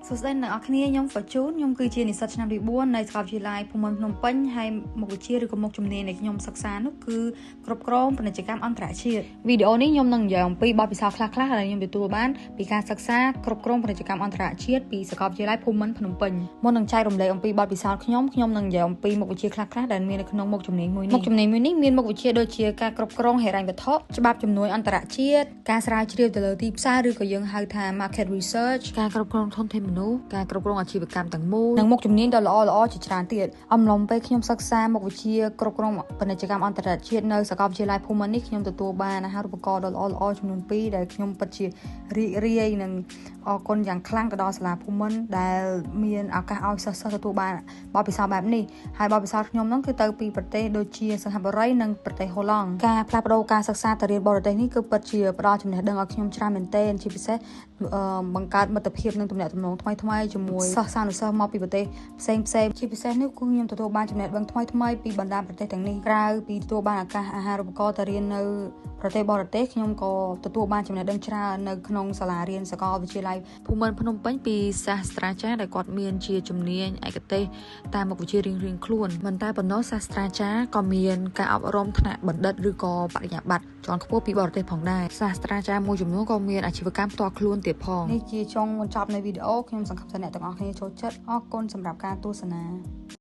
សួស្តីអ្នកទាំងអស់គ្នាខ្ញុំ Fortune ខ្ញុំគឺជានិស្សិតឆ្នាំទី4នៃសាកលវិទ្យាល័យភូមិន្ទភ្នំពេញហើយមុខវិជ្ជាឬក៏មុខជំនាញដែលខ្ញុំសិក្សានោះគឺគ្រប់គ្រងពាណិជ្ជកម្មអន្តរជាតិវីដេអូនេះខ្ញុំនឹងនិយាយអំពីបទពិសោធន៍ខ្លះៗដែលខ្ញុំទទួលបានពីការសិក្សាគ្រប់គ្រងពាណិជ្ជកម្មអន្តរជាតិពីសាកលវិទ្យាល័យភូមិន្ទភ្នំពេញមុននឹងចែករំលែកអំពីបទពិសោធន៍ខ្ញុំខ្ញុំនឹងនិយាយអំពីមុខវិជ្ជាខ្លះៗដែលមាននៅក្នុងមុខជំនាញមួយនេះមុខជំនាញមួយនេះមានមុខវិជ្ជាដូចជាការគ្រប់គ្រងហិរញ្ញវត្ថុច្បាប់ជំនួយអន្តរជាតិការស្រាវជ្រាវទៅលើទីផ្សារឬក៏យើងហៅថា market research ការគ្រប់គ្រងធនធានមនុស្សការគ្រប់គ្រងអាជីវកម្មទាំងមូល និងមុខជំនាញដ៏ល្អល្អជាច្រើនទៀតអំឡុងពេលខ្ញុំសិក្សាមុខវិជ្ជាគ្រប់គ្រងពាណិជ្ជកម្មអន្តរជាតិនៅសាកលវិទ្យាល័យភូមិន្ទនេះខ្ញុំទទួលបានអាហារូបករណ៍ដ៏ល្អល្អចំនួន2ដែលខ្ញុំពិតជារីករាយនិងអរគុណយ៉ាងខ្លាំងទៅដល់សាលាភូមិន្ទដែលមានឱកាសឲ្យសិស្សៗទទួលបានបទពិសោធន៍បែបនេះហើយបទពិសោធន៍ខ្ញុំហ្នឹងគឺទៅពីប្រទេសដូចជាសិង្ហបុរីនិងប្រទេសហូឡង់ការផ្លាស់ប្ដូរការសិក្សាទៅរៀនបរទេសនេះគឺពិតជាផ្ដល់ចំណេះដឹងឲ្យខ្ញុំច្រើនមែនទែនជាពិសេសបង្កើតមិត្តភាពនិងទំនាក់ទំនងថ្មីៗជាមួយសិស្សានុសិស្សមកពីប្រទេសផ្សេងផ្សេងជាពិសេសនេះគឺខ្ញុំទទួលបានចំណេះដឹងថ្មីៗពីបណ្ដាប្រទេសទាំងនេះក្រៅពីទទួលបានឱកាសអាហារូបករណ៍ទៅរៀននៅប្រទេសបរទេសខ្ញុំក៏ទទួលបានចំណេះដឹងច្រើននៅក្នុងសាលារៀនសាកលវិទ្យាល័យ ភូមិន្ទភ្នំពេញពីសាស្ត្រាចារ្យដែលគាត់មានជាជំនាញឯកទេសតាមមុខវិជ្ជារៀងៗខ្លួនមិនតែប៉ុណ្ណោះសាស្ត្រាចារ្យក៏មានការអប់រំថ្នាក់បណ្ឌិតឬក៏បរិញ្ញាបត្រជាន់ខ្ពស់ពីបរទេសផងដែរសាស្ត្រាចារ្យមួយចំនួនក៏មានអាជីវកម្មផ្ទាល់ខ្លួនទៀតផង នេះជាចុងបញ្ចប់នៃវីដេអូខ្ញុំសង្ឃឹមថាអ្នកទាំងអស់គ្នាចូលចិត្តអរគុណសម្រាប់ការទស្សនា។